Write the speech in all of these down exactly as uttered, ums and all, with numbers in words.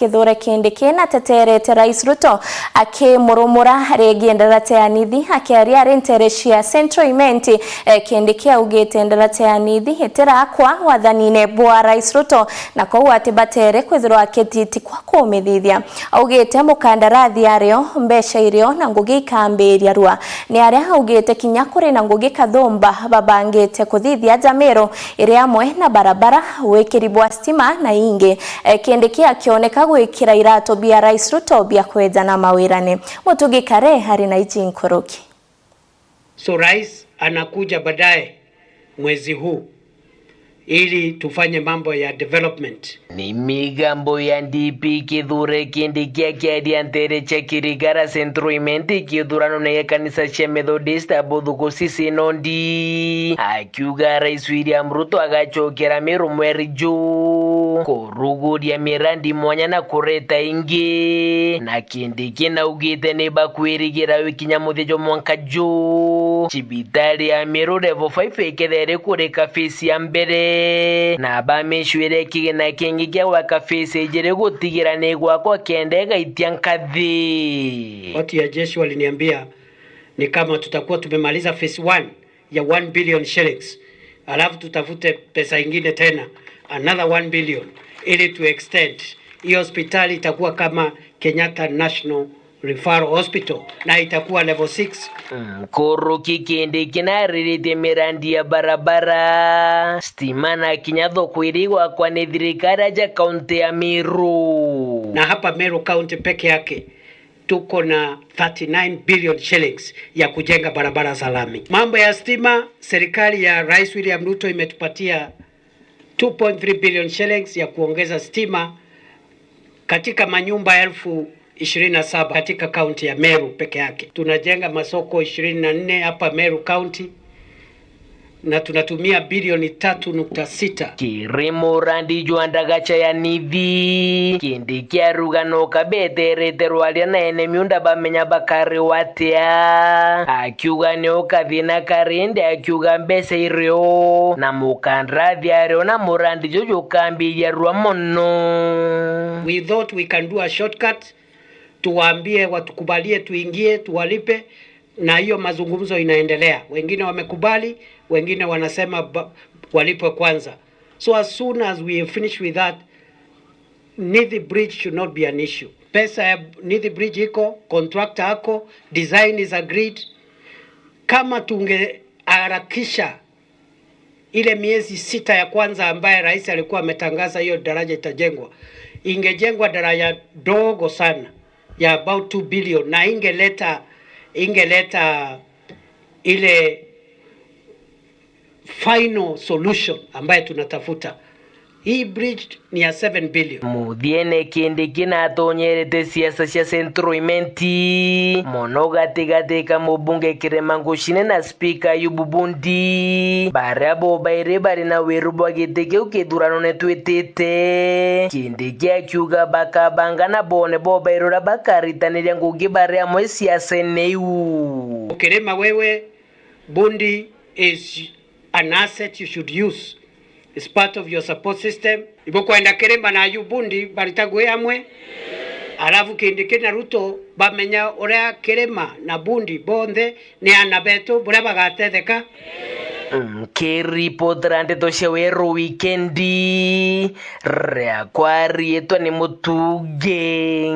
Kithure Kindiki nateterete Rais Ruto akimurumura ringi ndaraca ya Nithi. Akiaria ari ntere cia Central Imenti, eh, Kindiki augite ndaraca ya Nithi itirakwa wathanine bwa Rais Ruto, na kwou ati batere kwithirwa akititi kwa kumithithia. Augite mukandarathi ario, mbeca irio na ngugi ikambiria rua. Ni aria augite kinya kuri na ngugi kathumba babangite kuthithia Jamiru, iri amwe na barabara, wikiri bwa stima na ingi. Eh, Kindiki akioneka gwikira iratu bia Rais Ruto bia kwejana mawirane. Mutugi Kare ari na iji nkuruki. So rais anakuja baadaye mwezi huu ili tufanye mambo ya development. Ni migambo ya D P Kithure Kindiki akiaria ntere cia Kirigara Central Imenti kithurano na kanisa cia Methodist Abothuku Sisinondi. Akiuga Rais William Ruto agacokera Meru mweri juu kuruguria mirandi mwanya na kureta ingi. Na Kindiki naugite ni bakwirigira wikinya muthia jwa mwanka juu, cibitari ya Meru level five iketheri kurika phase ya mbere, na bamicwire kigina kingi kia gwaka phase ijiri gutigira ni gwakwa kenda igaitia nkathi. Watu ya jeshi waliniambia ni kama tutakuwa tumemaliza phase one ya one billion shillings, alafu tutafute pesa ingine tena, another one billion, ili tu extend hiyo hospitali. Itakuwa kama Kenyatta National Referral Hospital na itakuwa level six. Nkuruki Kindiki nariritie mirandi ya barabara, stima na kinya thoko iria igwakwa ni thirikari aja kaunti ya Meru. Na hapa Meru County peke yake tuko na thirty-nine billion shillings ya kujenga barabara za lami. Mambo ya stima, serikali ya Rais William Ruto imetupatia two point three billion shillings ya kuongeza stima katika manyumba elfu ishirini na saba katika kaunti ya Meru peke yake. Tunajenga masoko ishirini na nne hapa Meru County na tunatumia bilioni tatu nukta sita. Kiri murandi jwa ndagacha ya Nithi, Kindiki aruga no kabeterete rwaria na ene miunda bamenya bakariwa atia. Akiuga ni ukathina karindi, akiuga mbeca irio na mukandarathi ario na murandi juju ukambiria rua mono. We thought we can do a shortcut, tuwaambie watukubalie tuingie, tuwalipe, na hiyo mazungumzo inaendelea. Wengine wamekubali, wengine wanasema ba-, walipwe kwanza. So as soon as we finish with that, Nithi Bridge should not be an issue. Pesa ya Nithi Bridge iko, contractor ako, design is agreed. Kama tungeharakisha ile miezi sita ya kwanza ambaye rais alikuwa ametangaza hiyo daraja itajengwa, ingejengwa daraja dogo sana ya about two billion, na ingeleta, ingeleta ile final solution ambaye tunatafuta. Hii bridge ni ya seven billion. Muthiene Kindiki natonyerete siasa cia Central Imenti, mono gatigati ka mubunge Kirima Ngucine na spika Ayubu Bundi, baria bo bairi bari na wiru bwa giti kiu kithurano ni twitite. Kindiki akiuga bakabanga na bone bo bairi uria bakaritaniria ngugi bari amwe siasene iu. Kirima, wewe, Bundi is an asset you should use. It's part of your support system. Ibukwenda Kirima na Ayubu Bundi baritagwe amwe. Alafu Kindiki na Ruto bamenya uria Kirima na Bundi bonthe ni ana betu buria bagatetheka. Nkiripotera ndeto cia Weru Wikendi, riakwa riitwa ni Mutugi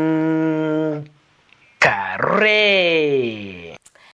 Kare.